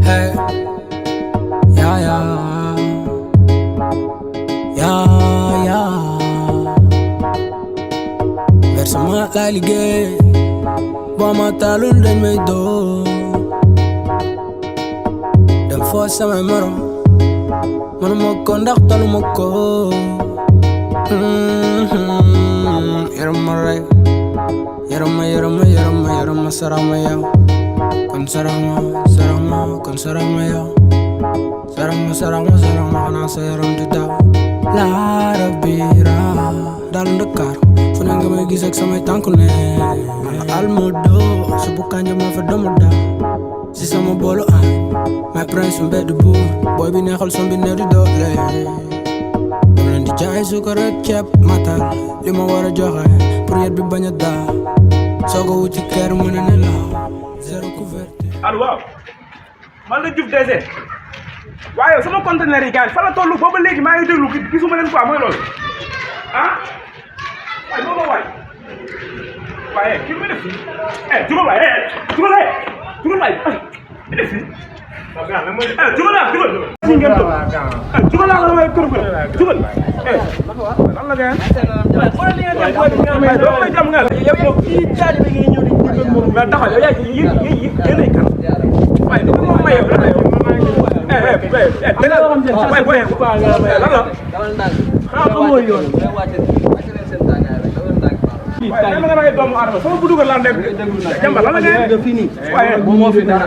Hey, yeah, yeah, yeah, yeah. Versama laay liggéey boo ma taalul dañ may dóor dem foo samay morom manuma ko ndax taluma ko yaram ma rey yaram ma sarax ma yow kon sarax ma kon sarax ma yow sarax ma xanaa sa yaram di daw laa rabira daal Ndakaaru fu ne nga may gis ak samay tànku ne almodo su bu kanja ma fa dama daw si sama boolu añ may prince mbedd buur booy bi neexal som bi neew di doole dama leen di jaay suukar ak ceeb matal li ma war a joxe pour yet bi bañ a daa soo ko wuti kër mu ne la zéro couverture. allo waaw man la Diouf DG waaye sama conteneur yi gars fa la tollu booba léegi maa ngi déglu gisuma leen quoi mooy loolu ah waaye booba waaye kii lu may def fii jugal waay jugal waay mi def fii jugal laa la may kër jugal lan la gars doo may jàmm nga yow kii jaali bi ngay ñëw di mais taxaw yow yaa yéenay kan waaye dama ma may yow lan la yow waaye dama nga ragal doomu aadama sama bu dugal laa nekk jàmba lan la nga fii nii waaye moom moo fi dara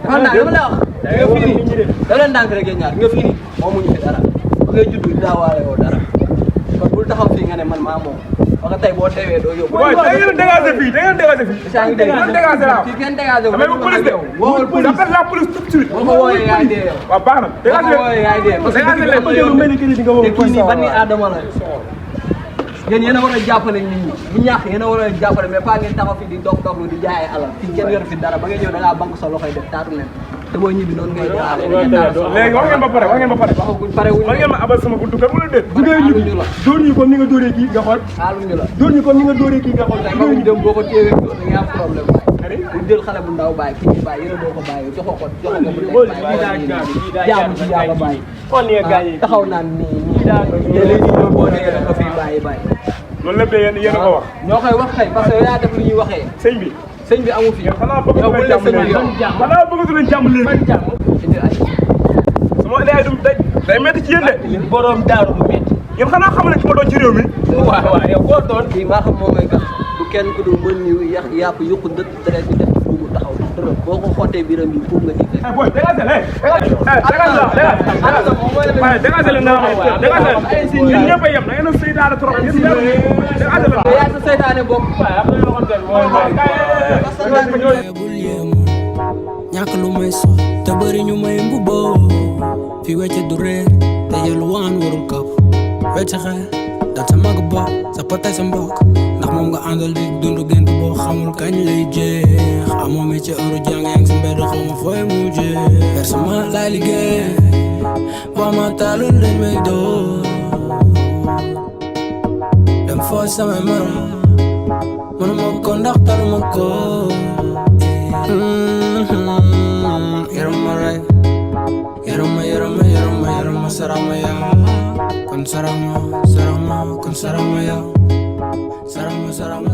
dama la wax nga fii nii da leen ndànk rek ñaar nga fii nii moomuñu fi dara ba ngay judd daawaale woo dara kon bul taxaw fii nga ne man maa moom parce que tey boo teewee doo yóbbu waaye da ngeen dégagé fii saa ngi dégg dégagé la fii kenn dégagé wu mais police de woowal police j'appelle la police tout de suite boo ko wooyee yaay dee yow waaw baax na boo ko wooyee yaay dee parce que kii nii ban ni aadama la yéen a war a jàppale nit ñi bu ñaax yéen a war a jàppale mais pas ngeen taxaw fi di doog lu di jaay alal fii kenn yor fi dara ba ngay ñëw da ngaa banque sa loxoy def taatu leen te boo ñibbi noonu ngay jaaree léegi wax ngeen ba pare waxaguñ pare wuñ ngeen ma abal sama buntu kër wala déet bu ngay ñibbi la dóor ñu comme ni nga dóoree kii nga xool xaaluñu la dóor ñu comme ni nga dóoree kii nga xool tey maguñ dem boo ko téewee da nga am problème bu jël xale bu ndaw bàyyi kii bàyyi yéen a doo ko bàyyi joxoo ko bu lekk jaamu ci yàlla bàyyi taxaw naan nii te léegi ñoom boo déggee da nga fiy bàyyi loolu lépp de yéen a ko wax ñoo koy wax kay parce que yaa def lu ñuy waxee sëñ bi amu fi xanaa bëggatu leen jàmm léegi sama idée day métti ci yéen de borom daaru bu métti yéen xanaa xam ne ki ma doon ci réew mi waaw yow boo doon kii maa xam moo ngay gas du kenn ku dul mën ñu yàpp yuqu ndët deret bi def ci buumu taxaw boo ko xottee biram bi buum nga ci fekk boy dégagé leen ñun ñëpp a yem da ngeen a seytaane trop yaa sa seytaane bopp bul yéemu ñàkk lu may so te bëri ñu may mbuboo fi wecce du réer te yelu waan warul kaw wecce xel dal sa mag bopp sa potay sa mbokk ndax moom nga àndal di dund gént boo xamul kañ lay jeex amoo métier heure jàng yaa ngi si mbedd xaw ma fooy mujjee versama laay liggéey boo ma taalul dañ may dóor dem foo samay morom manuma ko ndax taluma ko yaram ma rey yaram ma sarax ma yow kon sarax ma kon sarax ma yow sarax ma